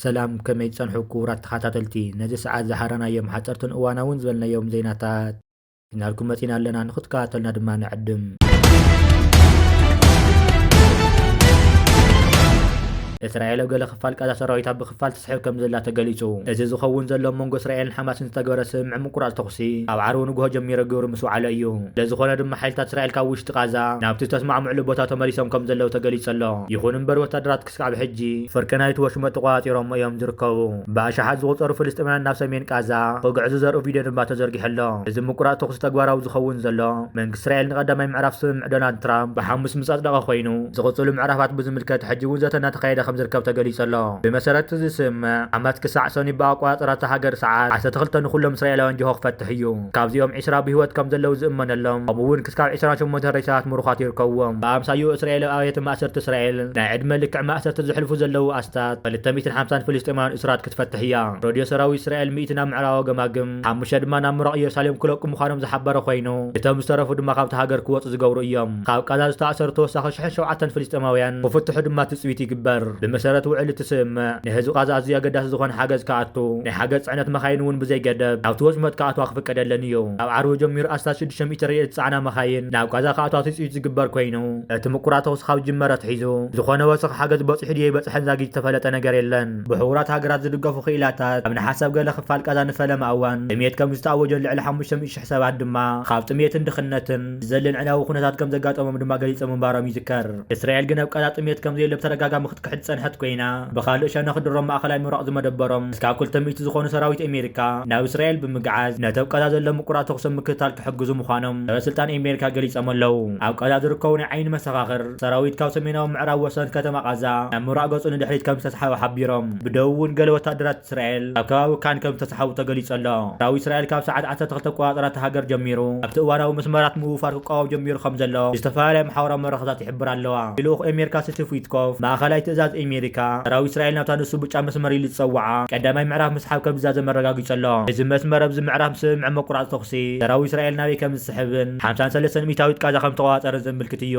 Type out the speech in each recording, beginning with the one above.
ሰላም፣ ከመይ ትጸንሑ ክቡራት ተኸታተልቲ? ነዚ ሰዓት ዝሓረናዮም ሓጸርትን እዋናውን ዝበልናዮም ዜናታት ሒዝናልኩም መጺና ኣለና፣ ንኽትከታተሉና ድማ ንዕድም። እስራኤል ኣብ ገለ ክፋል ቃዛ ሰራዊታ ብክፋል ትስሕብ ከም ዘላ ተገሊጹ። እዚ ዝኸውን ዘሎ ኣብ መንጎ እስራኤልን ሓማስን ዝተገበረ ስምምዕ ምቁራጽ ተኹሲ ኣብ ዓርቢ ንግሆ ጀሚሩ ግብሪ ምስ ወዓለ እዩ። ስለዝኾነ ድማ ሓይልታት እስራኤል ካብ ውሽጢ ቃዛ ናብቲ ዝተስማዕምዕሉ ቦታ ተመሊሶም ከም ዘለዉ ተገሊጹ ኣሎ። ይኹን እምበር ወታደራት ክስካብ ሕጂ ፍርቂ ናይቲ ወሽመጥ ተቆጻጺሮሞ እዮም ዝርከቡ። ብኣሽሓት ዝቑጸሩ ፍልስጤማውያን ናብ ሰሜን ቃዛ ክግዕዙ ዘርኢ ቪድዮ ድማ ተዘርጊሑ ኣሎ። እዚ ምቁራጽ ተኹሲ ተግባራዊ ዝኸውን ዘሎ መንግስቲ እስራኤል ንቀዳማይ ምዕራፍ ስምምዕ ዶናልድ ትራምፕ ብሓሙስ ምስ ኣጽደቐ ኮይኑ፣ ዝቕጽሉ ምዕራፋት ብዝምልከት ሕጂ እውን ዘተ እናተኻየደ ከም ዝርከብ ተገሊጹ ኣሎ። ብመሰረት እዚ ስምምዕ፣ ዓመት ክሳዕ ሰኑይ ብኣቆጻጽራ እታ ሃገር ሰዓት ዓሰርተ ክልተ ንኹሎም እስራኤላውያን ጅሆ ክፈትሕ እዩ። ካብዚኦም ዕስራ ብህይወት ከም ዘለዉ ዝእመነሎም፣ ከምኡ እውን ክስካብ ዕስራን ሸሞንተን ሬሳታት ምሩኻት ይርከብዎም። ብኣምሳዩ እስራኤል ኣብያተ ማእሰርቲ እስራኤል ናይ ዕድመ ልክዕ ማእሰርቲ ዘሕልፉ ዘለዉ ኣስታት ክልተ ሚእትን ሓምሳን ፍልስጤማውያን እሱራት ክትፈትሕ እያ። ረድዮ ሰራዊት እስራኤል ሚእቲ ናብ ምዕራባዊ ገማግም፣ ሓሙሽተ ድማ ናብ ምብራቕ ኢየሩሳሌም ክለቁ ምዃኖም ዝሓበረ ኮይኑ፣ እቶም ዝተረፉ ድማ ካብቲ ሃገር ክወጹ ዝገብሩ እዮም። ካብ ቃዛ ዝተኣሰሩ ተወሳኺ ሽሕን ሸውዓተን ፍልስጤማውያን ክፍትሑ ድማ ትጽቢት ይግበር። ብመሰረት ውዕል እቲ ስምምዕ፣ ንህዝቢ ቃዛ ኣዝዩ ኣገዳሲ ዝኾነ ሓገዝ ክኣቱ፣ ናይ ሓገዝ ጽዕነት መኻይን እውን ብዘይገደብ ናብቲ ወሽመጥ ክኣትዋ ክፍቀደለን እዩ። ካብ ዓርቢ ጀሚሩ ኣስታት ሽዱሽተ ሚእቲ ረድኤት ዝጸዓና መኻይን ናብ ቃዛ ክኣትዋ ትጽቢት ዝግበር ኮይኑ፣ እቲ ምቁራጽ ተኹሲ ካብ ዝጅመር ኣትሒዙ ዝኾነ ወሰኽ ሓገዝ በጺሑ ድዩ ኣይበጽሐን ዛጊት ዝተፈለጠ ነገር የለን። ብሕቡራት ሃገራት ዝድገፉ ክኢላታት፣ ኣብ ነሓሰ ኣብ ገለ ክፋል ቃዛ ንፈለማ እዋን ጥሜት ከም ዝተኣወጀን ልዕሊ ሓሙሽተ ሚእቲ ሽሕ ሰባት ድማ ካብ ጥሜትን ድኽነትን ዝዘልል ዕናዊ ኩነታት ከም ዘጋጠሞም ድማ ገሊጾም ምንባሮም ይዝከር። እስራኤል ግን ኣብ ቃዛ ጥሜት ከም ዘየለ ብተደጋጋሚ ክትክሕድ ዝጸንሐት ኮይና፣ ብኻልእ ሸነኽ ድሮ ማእኸላይ ምብራቕ ዝመደበሮም እስካብ ክልተ ሚእቲ ዝኾኑ ሰራዊት ኣሜሪካ ናብ እስራኤል ብምግዓዝ፣ ነቲ ኣብ ቃዛ ዘሎ ምቁራጽ ተኹሲ ምክትታል ክሕግዙ ምዃኖም ሰበ ስልጣን ኣሜሪካ ገሊጾም ኣለዉ። ኣብ ቃዛ ዝርከቡ ናይ ዓይኒ መሰኻኽር፣ ሰራዊት ካብ ሰሜናዊ ምዕራብ ወሰን ከተማ ቃዛ ናብ ምብራቕ ገጹ ንድሕሪት ከም ዝተሰሓበ ሓቢሮም። ብደቡብ እውን ገለ ወታደራት እስራኤል ኣብ ከባቢ ካን ከም ዝተሰሓቡ ተገሊጹ ኣሎ። ሰራዊት እስራኤል ካብ ሰዓት ዓሰርተ ክልተ ኣቆጻጽራ እታ ሃገር ጀሚሩ ኣብቲ እዋናዊ መስመራት ምውፋር ክቃወም ጀሚሩ ከም ዘሎ ዝተፈላለያ ማሕበራዊ መራኸብታት ይሕብራ ኣለዋ። ልኡኽ ኣሜሪካ ስቲቭ ዊትኮፍ፣ ማእኸላይ ትእዛዝ ኣሜሪካ፣ ሰራዊት እስራኤል ናብታ ንሱ ብጫ መስመር ኢሉ ዝጸውዓ ቀዳማይ ምዕራፍ ምስሓብ ከም ዝዛዘም ኣረጋጊጹ ኣሎ። እዚ መስመር ኣብዚ ምዕራፍ ስምምዕ ምቁራጽ ተኹሲ ሰራዊት እስራኤል ናበይ ከም ዝስሕብን ሓምሳን ሰለስተን ሚእታዊት ቃዛ ከም ዝተቆጻጸረ ዘመልክት እዩ።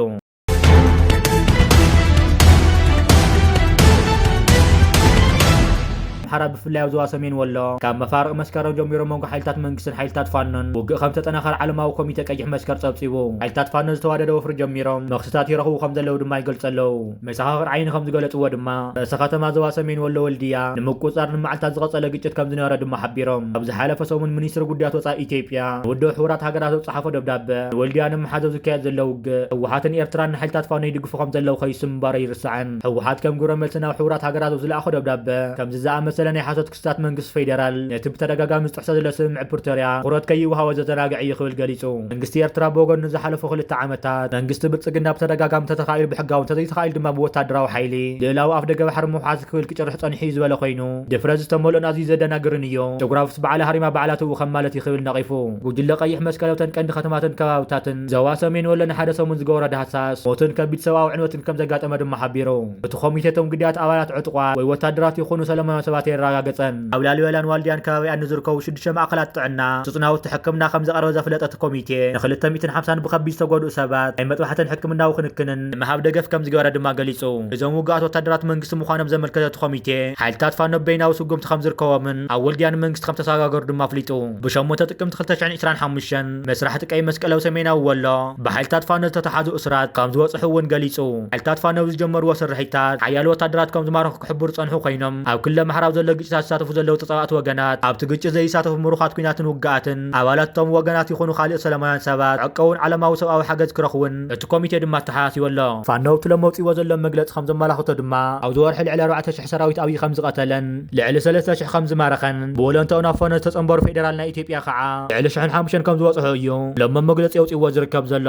ኣምሓራ ብፍላይ ኣብ ዞባ ሰሜን ወሎ ካብ መፋርቕ መስከረም ጀሚሩ መንጎ ሓይልታት መንግስትን ሓይልታት ፋኖን ውግእ ከም ተጠናኸረ ዓለማዊ ኮሚቴ ቀይሕ መስቀል ጸብጺቡ። ሓይልታት ፋኖ ዝተዋደደ ወፍሪ ጀሚሮም መኽስታት ይረኽቡ ከም ዘለዉ ድማ ይገልጹ ኣለዉ። መሰኻኽር ዓይኒ ከም ዝገለጽዎ ድማ ርእሰ ከተማ ዞባ ሰሜን ወሎ ወልድያ ንምቁጽጻር ንመዓልታት ዝቐጸለ ግጭት ከም ዝነበረ ድማ ሓቢሮም። ኣብ ዝሓለፈ ሰሙን ሚኒስትሪ ጉዳያት ወጻኢ ኢትዮጵያ ንውድብ ሕቡራት ሃገራት ኣብ ዝጸሓፎ ደብዳበ፣ ንወልድያ ንምሓዝ ኣብ ዝካየድ ዘሎ ውግእ ህወሓትን ኤርትራን ንሓይልታት ፋኖ ይድግፉ ከም ዘለዉ ከይስሙ ምንባሩ ኣይርሳዕን። ህወሓት ከም ግብረ መልሲ ናብ ሕቡራት ሃገራት ኣብ ዝለኣኾ ደብዳበ ከምዚ ዝኣመሰለ ናይ ሓሶት ክስታት መንግስቲ ፌደራል ነቲ ብተደጋጋሚ ዝጥሕሶ ዘሎ ስምምዕ ፕሪቶርያ ትኹረት ከይወሃቦ ዘዘናግዕ እዩ ክብል ገሊጹ። መንግስቲ ኤርትራ ብወገኑ ንዝሓለፉ ክልተ ዓመታት መንግስቲ ብልጽግና ብተደጋጋሚ እንተተኻኢሉ ብሕጋዊ እንተዘይተኻኢሉ ድማ ብወታደራዊ ሓይሊ ልእላዊ ኣፍደገ ባሕሪ ምውሓስ ክብል ክጭርሕ ጸኒሑ እዩ ዝበለ ኮይኑ፣ ድፍረት ዝተመልኦን ኣዝዩ ዘደናግርን እዩ። ጨጉራፍስ ባዕላ ሃሪማ ባዕላ ትእዊ ከም ማለት እዩ ክብል ነቒፉ። ጉጅለ ቀይሕ መስቀል ኣብተን ቀንዲ ከተማትን ከባብታትን ዞባ ሰሜን ወሎ ንሓደ ሰሙን ዝገበሮ ዳህሳስ ሞትን ከቢድ ሰብኣዊ ዕንወትን ከም ዘጋጠመ ድማ ሓቢሩ። እቲ ኮሚቴ እቶም ግዳያት ኣባላት ዕጡቋት ወይ ወታደራት ይኹኑ ሰላማውያን ሰባት ኣየረጋገጸን። ኣብ ላሊበላን ዋልድያን ከባቢኣን ንዝርከቡ ሽዱሽተ ማእከላት ጥዕና ህጹጽ ናውቲ ሕክምና ከም ዘቕረበ ዘፍለጠ እቲ ኮሚቴ፣ ንክልተ ሚእትን ሓምሳን ብኸቢድ ዝተጎድኡ ሰባት ናይ መጥባሕትን ሕክምናዊ ክንክንን ንምሃብ ደገፍ ከም ዝገበረ ድማ ገሊጹ። እዞም ውጉኣት ወታደራት መንግስቲ ምዃኖም ዘመልከተ እቲ ኮሚቴ፣ ሓይልታት ፋኖ በይናዊ ስጉምቲ ከም ዝርከቦምን ኣብ ወልድያ ንመንግስቲ ከም ተሰጋገሩ ድማ ኣፍሊጡ። ብሸሞንተ ጥቅምቲ ክልተ ሽሕን ዕስራን ሓሙሽተን መስራሕቲ ቀይ መስቀል ኣብ ሰሜናዊ ወሎ ብሓይልታት ፋኖ ዝተተሓዙ እሱራት ከም ዝበጽሑ እውን ገሊጹ። ሓይልታት ፋኖ ብዝጀመርዎ ስርሒታት ሓያሎ ወታደራት ከም ዝማረኹ ክሕብሩ ዝጸንሑ ኮይኖም፣ ኣብ ክልተ ማሕራብ ዘሎ ግጭታት ዝሳተፉ ዘለዉ ተጻባእቲ ወገናት ኣብቲ ግጭት ዘይሳተፉ ምሩኻት ኲናትን ውግኣትን ኣባላት እቶም ወገናት ይኹኑ ካልእ ሰላማውያን ሰባት ክዕቀቡን ዓለማዊ ሰብኣዊ ሓገዝ ክረኽቡን እቲ ኮሚቴ ድማ ኣተሓሳሲቡ ኣሎ። ፋኖ ኣብቲ ሎም ኣውጺእዎ ዘሎ መግለጺ ከም ዘመላኽቶ ድማ፣ ኣብዚ ወርሒ ልዕሊ ኣርባዕተ ሽሕ ሰራዊት ኣብይ ከም ዝቐተለን ልዕሊ ሰለስተ ሽሕ ከም ዝማረኸን፣ ብወለንትኦም ናብ ፋኖ ዝተጸንበሩ ፌደራል ናይ ኢትዮጵያ ከዓ ልዕሊ ሽሕን ሓሙሽተን ከም ዝበጽሑ እዩ ሎም መግለጺ ኣውጺእዎ ዝርከብ ዘሎ።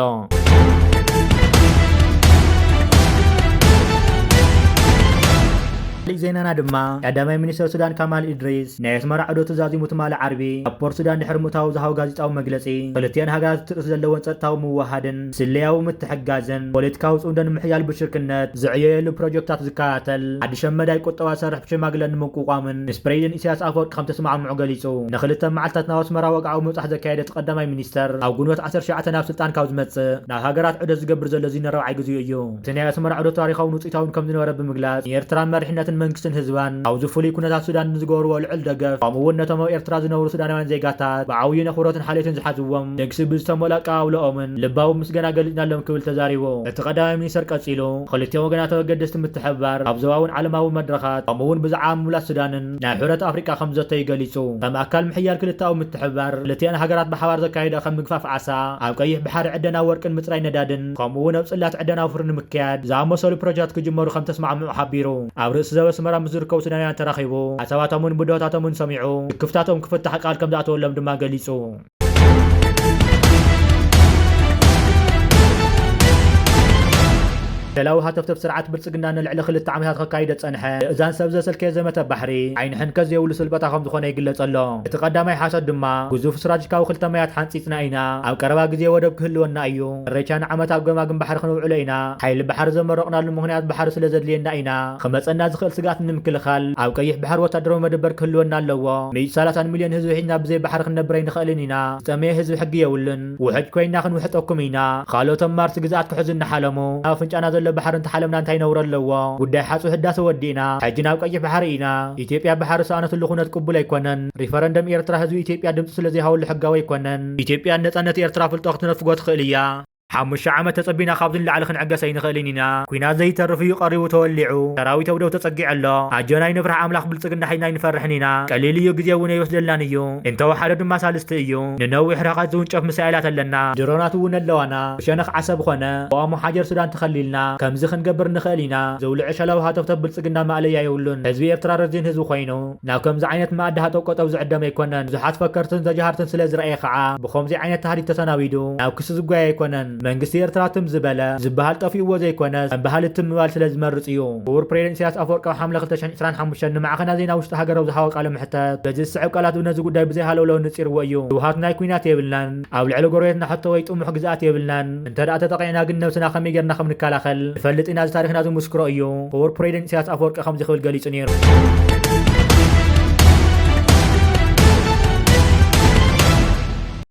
ካልእ ዜናና ድማ፣ ቀዳማይ ሚኒስተር ሱዳን ካማል ኢድሪስ ናይ ኣስመራ ዑደቱ ዛዚሙ ትማሊ ዓርቢ ኣብ ፖርት ሱዳን ድሕሪ ምእታዉ ዝሃቦ ጋዜጣዊ መግለጺ፣ ክልቲኣን ሃገራት እቲ ርእሲ ዘለወን ጸጥታዊ ምውህሃድን ስለያዊ ምትሕግጋዝን ፖለቲካዊ ጽምዶ ንምሕያል ብሽርክነት ዝዕየየሉ ፕሮጀክታት ዝከታተል ሓድሽ መዳይ ቁጠባ ዝሰርሕ ሽማግለ ንምቁቋምን ምስ ፕሬዚደንት ኢሳያስ ኣፈወርቂ ከም ተስማዕምዑ ገሊጹ። ንክልተ መዓልታት ናብ ኣስመራ ወግዓዊ ምብጻሕ ዘካየደ እቲ ቀዳማይ ሚኒስተር፣ ኣብ ግንቦት ዓሰርተ ትሽዓተ ናብ ስልጣን ካብ ዝመጽእ ናብ ሃገራት ዑደት ዝገብር ዘሎ እዚ ንራብዓይ ግዜኡ እዩ። እቲ ናይ ኣስመራ ዑደት ታሪኻውን ውጽኢታውን ከም ዝነበረ ብምግላጽ፣ ንኤርትራ መሪሕነትን መንግስትን ህዝባን ኣብዚ ፍሉይ ኩነታት ሱዳን ንዝገበርዎ ልዑል ደገፍ፣ ከምኡ እውን ነቶም ኣብ ኤርትራ ዝነብሩ ሱዳናውያን ዜጋታት ብዓብዩ ነኽብሮትን ሓልዮትን ዝሓዝዎም ንግሲ ብዝተመልኦ ኣቀባብላኦምን ልባዊ ምስጋና ገሊጽናሎም ክብል ተዛሪቡ። እቲ ቀዳማይ ሚኒስተር ቀጺሉ፣ ክልቲኦም ወገናት ኣብ ኣገደስቲ ምትሕብባር ኣብ ዞባውን ዓለማዊ መድረኻት፣ ከምኡ እውን ብዛዕባ ምምላስ ሱዳንን ናይ ሕብረት ኣፍሪቃ ከም ዘተዩ ገሊጹ። ከም ኣካል ምሕያል ክልተኣዊ ምትሕብባር፣ ክልቲኣን ሃገራት ብሓባር ዘካየዳ ከም ምግፋፍ ዓሳ፣ ኣብ ቀይሕ ባሕሪ ዕደና ወርቅን ምጽራይ ነዳድን፣ ከምኡ እውን ኣብ ጽላት ዕደና ወፍሪ ንምክያድ ዝኣመሰሉ ፕሮጀክት ክጅመሩ ከም ተስማዕምዑ ሓቢሩ። ኣብ ርእሲ ዘበ ኣስመራ ምስ ዝርከቡ ሱዳናውያን ተራኺቡ፣ ሓሳባቶምን ብድሆታቶምን ሰሚዑ፣ ክፍታቶም ክፍታሕ ቃል ከም ዝኣተወሎም ድማ ገሊጹ። ሸላዊ ሃተፍተፍ ስርዓት ብልጽግና ንልዕሊ ክልተ ዓመታት ከካይዶ ጸንሐ፣ ምእዛን ሰብ ዘሰልከየ ዘመተ ባሕሪ፣ ዓይኒ ሕንከት ዘይብሉ ስልበጣ ከም ዝኾነ ይግለጽ ኣሎ። እቲ ቀዳማይ ሓሶት ድማ፣ ግዙፍ ስትራቴጂካዊ ክልተ ማያት ሓንጺጽና ኢና፣ ኣብ ቀረባ ግዜ ወደብ ክህልወና እዩ፣ እሬቻ ንዓመት ኣብ ገማግም ባሕሪ ክነውዕሎ ኢና፣ ሓይሊ ባሕሪ ዘመረቕናሉ ምኽንያት ባሕሪ ስለ ዘድልየና ኢና፣ ክመጸና ዝኽእል ስግኣት ንምክልኻል፣ ኣብ ቀይሕ ባሕሪ ወታደራዊ መደበር ክህልወና ኣለዎ። ሚእቲ ሰላሳን ሚልዮን ህዝቢ ሒዝና ብዘይ ባሕሪ ክንነብር ኣይንኽእልን ኢና፣ ዝጠመየ ህዝቢ ሕጊ የብሉን፣ ውሕጅ ኮይና ክንውሕጠኩም ኢና፣ ካልኦት ኣብ ማርስ ግዝኣት ክሕዙ እናሓለሙ፣ ኣብ ኣፍንጫና ዘሎ ባሕሪ እንተሓለምና እንታይ ነውሪ ኣለዎ? ጉዳይ ሓጹ ህዳሰ ወዲእና፣ ሕጂ ናብ ቀይሕ ባሕሪ ኢና። ኢትዮጵያ ባሕሪ ዝሰኣነትሉ ኩነት ቅቡል ኣይኮነን። ሪፈረንደም ኤርትራ ህዝቢ ኢትዮጵያ ድምጺ ስለ ዘይሃበሉ ሕጋዊ ኣይኮነን። ኢትዮጵያ ነጻነት ኤርትራ ፍልጦ ክትነፍጎ ትኽእል እያ። ሓሙሽተ ዓመት ተጸቢና ካብዚ ንላዕሊ ክንዕገስ ኣይንኽእልን ኢና። ኲናት ዘይተርፍ እዩ ቀሪቡ ተወሊዑ። ሰራዊት ኣብ ደው ተጸጊዑ ኣሎ። ኣጆና ኣይንፍራሕ ኣምላኽ ብልጽግና ሒዝና ኣይንፈርሕን ኢና። ቀሊል እዩ ግዜ እውን ኣይወስደልናን እዩ። እንተወሓደ ድማ ሳልስቲ እዩ። ንነዊሕ ርሕቀት ዝውንጨፍ ሚሳይላት ኣለና። ድሮናት እውን ኣለዋና። ብሸነኽ ዓሰብ ኾነ፣ ብኣሞ ሓጀር ሱዳን ተኸሊልና። ከምዚ ክንገብር ንኽእል ኢና። ዝብሉ ዕሸላዊ ሃተፍተፍ ብልጽግና ማእለያ የብሉን። ህዝቢ ኤርትራ ረዚን ህዝቢ ኮይኑ፣ ናብ ከምዚ ዓይነት መኣዲ ሃጠው ቀጠው ዝዕደም ኣይኮነን። ብዙሓት ፈከርትን ተጃሃርትን ስለ ዝረኣየ ኸዓ፣ ብኸምዚ ዓይነት ታህዲድ ተሰናቢዱ፣ ናብ ክሲ ዝጓየ ኣይኮነን። መንግስቲ ኤርትራ ትም ዝበለ፣ ዝበሃል ጠፊእዎ ዘይኮነስ፣ ከም ባህሊ ትም ምባል ስለ ዝመርጽ እዩ። ክቡር ፕሬዚደንት ኢሳያስ ኣፈወርቂ ኣብ ሓምለ ክልተ ሽሕን ዕስራን ሓሙሽተን ንማዕኸናት ዜና ውሽጢ ሃገር ኣብ ዝሃቦ ቃለ መሕተት፣ በዚ ዝስዕብ ቃላት ነዚ ጉዳይ ብዘይ ሃለውለው ንጺርዎ እዩ። ህወሓት ናይ ኲናት የብልናን፣ ኣብ ልዕሊ ጎረቤትና ሕቶ ወይ ጥሙሕ ግዝኣት የብልናን፣ እንተ ደኣ ተጠቒዕና ግን ነብስና ከመይ ጌርና ከም ንከላኸል ንፈልጥ ኢና፣ እዚ ታሪኽና ዝምስክሮ እዩ። ክቡር ፕሬዚደንት ኢሳያስ ኣፈወርቂ ከምዚ ክብል ገሊጹ ነይሩ።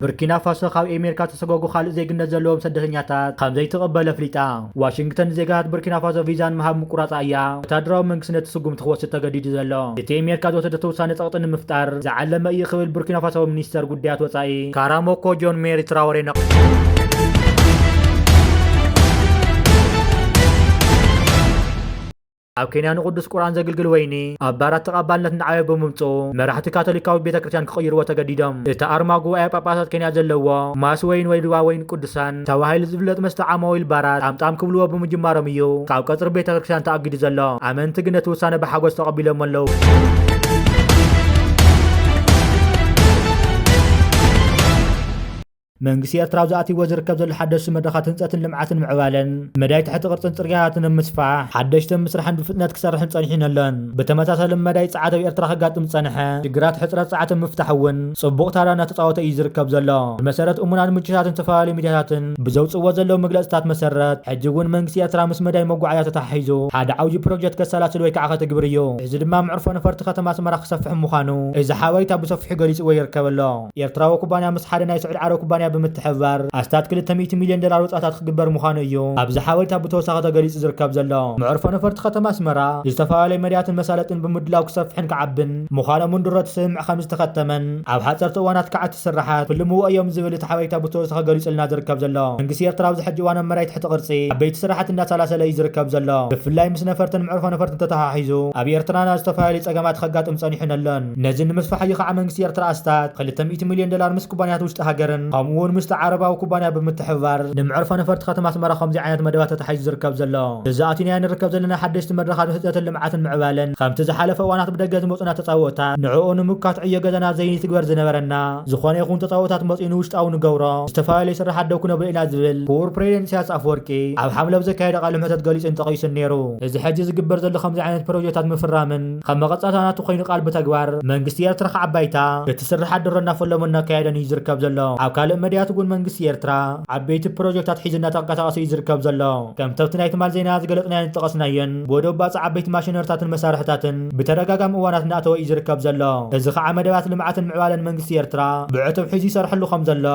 ቡርኪና ፋሶ ካብ ኣሜሪካ ተሰጎጉ ካልእ ዜግነት ዘለዎም ስደተኛታት ከም ዘይትቕበል ኣፍሊጣ። ዋሽንግተን ዜጋታት ቡርኪና ፋሶ ቪዛ ንምሃብ ምቁራጻ እያ ወታደራዊ መንግስቲ ነቲ ስጉምቲ ክወስድ ተገዲዱ ዘሎ። እቲ ኣሜሪካ ዝወሰደቶ ውሳነ ጸቕጢ ንምፍጣር ዝዓለመ እዩ ክብል ቡርኪና ፋሶ ሚኒስተር ጉዳያት ወጻኢ ካራሞኮ ጆን ሜሪ ትራወሬ ነቒፉ። ኣብ ኬንያ ንቅዱስ ቁርኣን ዘግልግል ወይኒ ኣብ ባራት ተቐባልነት እናዓበየ ብምምጽኡ፣ መራሕቲ ካቶሊካዊት ቤተ ክርስቲያን ክቕይርዎ ተገዲዶም። እቲ ኣርማ ጉባኤ ጳጳሳት ኬንያ ዘለዎ ማስ ወይን ወይ ድማ ወይን ቅዱሳን ተባሂሉ ዝፍለጥ መስተ ዓማዊል ባራት ጣምጣም ክብልዎ ብምጅማሮም እዩ ካብ ቀጽሪ ቤተ ክርስቲያን ተኣጊዱ ዘሎ። ኣመንቲ ግን ነቲ ውሳነ ብሓጎስ ተቐቢሎሞ ኣለዉ። መንግስቲ ኤርትራ ኣብ ዝኣትይዎ ዝርከብ ዘሎ ሓደሽቲ መድረኻት ህንጸትን ልምዓትን ምዕባለን፣ መዳይ ትሕቲ ቅርጽን ጽርግያታትን ኣብ ምስፋሕ፣ ሓደሽቲ ኣብ ምስራሕን ብፍጥነት ክሰርሕን ጸኒሑን ኣሎን። ብተመሳሳሊ መዳይ ጸዓት ኣብ ኤርትራ ከጋጥም ዝጸንሐ ሽግራት ሕጽረት ጸዓት ኣብ ምፍታሕ እውን ጽቡቕ ታራ እናተጻወተ እዩ ዝርከብ ዘሎ። ብመሰረት እሙናት ምንጭታትን ዝተፈላለዩ ሚድያታትን ብዘውጽእዎ ዘለዉ መግለጽታት መሰረት፣ ሕጂ እውን መንግስቲ ኤርትራ ምስ መዳይ መጓዓዝያ ተተሓሒዙ ሓደ ዓብዪ ፕሮጀክት ከሰላስል ወይ ከዓ ከትግብር እዩ። እዚ ድማ መዕርፎ ነፈርቲ ከተማ ኣስመራ ክሰፍሕ ምዃኑ እዚ ሓበሬታ ብሰፊሑ ገሊጽዎ ይርከብ ኣሎ። ኤርትራዊ ኩባንያ ምስ ሓደ ናይ ስዑዲ ዓረብ ኩባንያ ብምትሕብባር ኣስታት ክልተ ሚእቲ ሚልዮን ዶላር ወጻእታት ክግበር ምዃኑ እዩ ኣብዚ ሓበሬታ ብተወሳኺ ተገሊጹ ዝርከብ ዘሎ። መዕርፎ ነፈርቲ ከተማ ኣስመራ ዝተፈላለዩ መዳያትን መሳለጥን ብምድላው ክሰፍሕን ክዓብን ምዃኖም እውን ድሮ እቲ ስምምዕ ከም ዝተኸተመን ኣብ ሓጸርቲ እዋናት ከዓ እቲ ስራሓት ክልምዎ እዮም ዝብል እቲ ሓበሬታ ብተወሳኺ ገሊጹልና ዝርከብ ዘሎ። መንግስቲ ኤርትራ ኣብዚ ሕጂ እዋን ኣብ መዳይ ትሕቲ ቅርጺ ዓበይቲ ስራሓት እናሳላሰለ እዩ ዝርከብ ዘሎ። ብፍላይ ምስ ነፈርትን መዕርፎ ነፈርትን ተተሓሒዙ ኣብ ኤርትራ ናብ ዝተፈላለዩ ጸገማት ከጋጥም ጸኒሑን ኣሎን። ነዚ ንምስፋሕ እዩ ከዓ መንግስቲ ኤርትራ ኣስታት ክልተ ሚእቲ ሚልዮን ዶላር ምስ ኩባንያት ውሽጢ ሃገርን ከምኡ እውን ምስቲ ዓረባዊ ኩባንያ ብምትሕብባር ንመዕርፎ ነፈርቲ ከተማ ኣስመራ ከምዚ ዓይነት መደባት ተታሒዙ ዝርከብ ዘሎ። እዚ ኣቲናዮ ንርከብ ዘለና ሓደሽቲ መድረኻት ህንጸትን ልምዓትን ምዕባለን ከምቲ ዝሓለፈ እዋናት ብደገ ዝመጹና ተጻብኦታት ንዕኡ ንምምካት ዕዮ ገዛና ዘይትግበር ዝነበረና ዝኾነ ይኹን ተጻብኦታት መጺኡ ንውሽጣዊ ንገብሮ ዝተፈላለዩ ስራሓት ደው ክነብሎ ኢና ዝብል ክቡር ፕሬዚደንት ኢሳያስ ኣፈወርቂ ኣብ ሓምለ ኣብ ዘካየደ ቃለ መሕተት ገሊጹን ጠቒሱን ነይሩ። እዚ ሕጂ ዝግበር ዘሎ ከምዚ ዓይነት ፕሮጀክታት ምፍራምን ከም መቐጻታ ናቱ ኮይኑ ቃል ብተግባር መንግስቲ ኤርትራ ከዓ ባይታ እቲ ስራሓት ድሮ እናፈለሞ እናካየደን እዩ ዝርከብ ዘሎ። ኣብ ካልእ ሚድያት እውን መንግስቲ ኤርትራ ዓበይቲ ፕሮጀክታት ሒዙ እናተንቀሳቐሰ እዩ ዝርከብ ዘሎ። ከምቲ ኣብቲ ናይ ትማል ዜና ዝገለጽናዮን ዝጠቐስናዮን፣ ብወደብ ባጽዕ ዓበይቲ ማሽነሪታትን መሳርሕታትን ብተደጋጋሚ እዋናት እናእተወ እዩ ዝርከብ ዘሎ። እዚ ኸዓ መደባት ልምዓትን ምዕባለን መንግስቲ ኤርትራ ብዕቱብ ሒዙ ይሰርሐሉ ከም ዘሎ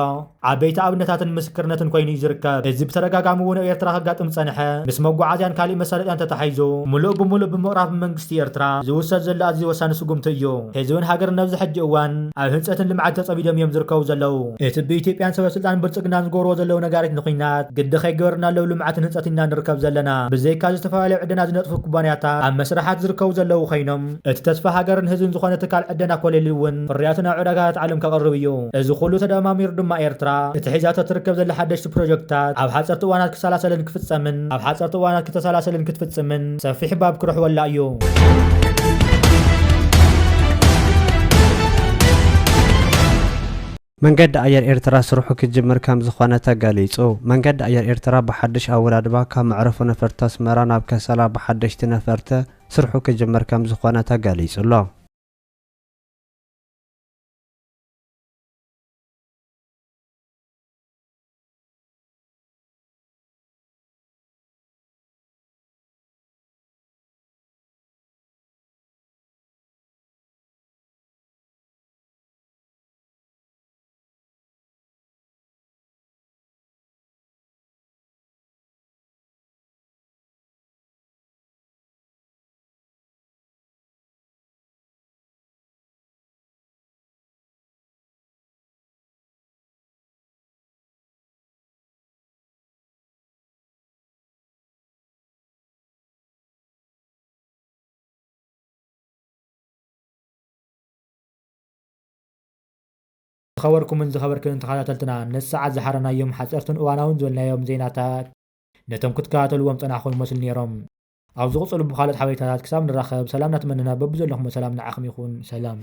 ዓበይቲ ኣብነታትን ምስክርነትን ኮይኑ እዩ ዝርከብ። እዚ ብተደጋጋሚ እውን ኣብ ኤርትራ ከጋጥም ዝጸንሐ፣ ምስ መጓዓዝያን ካሊእ መሳለጥያን ተታሒዙ፣ ምሉእ ብምሉእ ብምቕራብ መንግስቲ ኤርትራ ዝውሰድ ዘሎ ኣዝዩ ወሳኒ ስጉምቲ እዩ። ህዝብን ሃገርን ኣብዚ ሕጂ እዋን ኣብ ህንጸትን ልምዓት ተጸሚዶም እዮም ዝርከቡ ዘለዉ። እቲ ብኢትዮጵያን ሰበ ስልጣን ብልጽግናን ዝገብርዎ ዘለዉ ነጋሪት ንኹናት ግዲ ከይገበርና ኣለዉ ልምዓትን ህንጸትን ኢና ንርከብ ዘለና። ብዘይካ ዝተፈላለዩ ዕደና ዝነጥፉ ኩባንያታት ኣብ መስርሓት ዝርከቡ ዘለዉ ኮይኖም፣ እቲ ተስፋ ሃገርን ህዝብን ዝኾነ ትካል ዕደና ኮሌል እውን ፍርያቱ ናብ ዕዳጋታት ዓለም ከቕርብ እዩ። እዚ ኩሉ ተደማሚሩ ድማ ኤርትራ እቲ ሒዛቶ ትርከብ ዘላ ሓደሽቲ ፕሮጀክታት ኣብ ሓጸርቲ እዋናት ክሰላሰልን ክፍጸምን፣ ኣብ ሓጸርቲ እዋናት ክተሰላሰልን ክትፍጽምን ሰፊሕ ባብ ክርሕወላ እዩ። መንገዲ ኣየር ኤርትራ ስርሑ ክጅምር ከም ዝኾነ ተገሊጹ። መንገዲ ኣየር ኤርትራ ብሓድሽ ኣወዳድባ ካብ መዕረፎ ነፈርቲ ኣስመራ ናብ ከሰላ ብሓደሽቲ ነፈርቲ ስርሑ ክጅምር ከም ዝኾነ ተገሊጹ ኣሎ። ዝኸበርኩምን ዝኸበርክንን ተኸታተልትና፣ ነቲ ሰዓት ዝሓረናዮም ሓጸርትን እዋናውን ዝበልናዮም ዜናታት ነቶም ክትከታተልዎም ጸናሕኩም ይመስሉ ነይሮም። ኣብ ዝቕጽሉ ብኻልኦት ሓበሬታታት ክሳብ ንራኸብ፣ ሰላም እናተመነና በብዘለኹሞ ሰላም ንዓኹም ይኹን። ሰላም።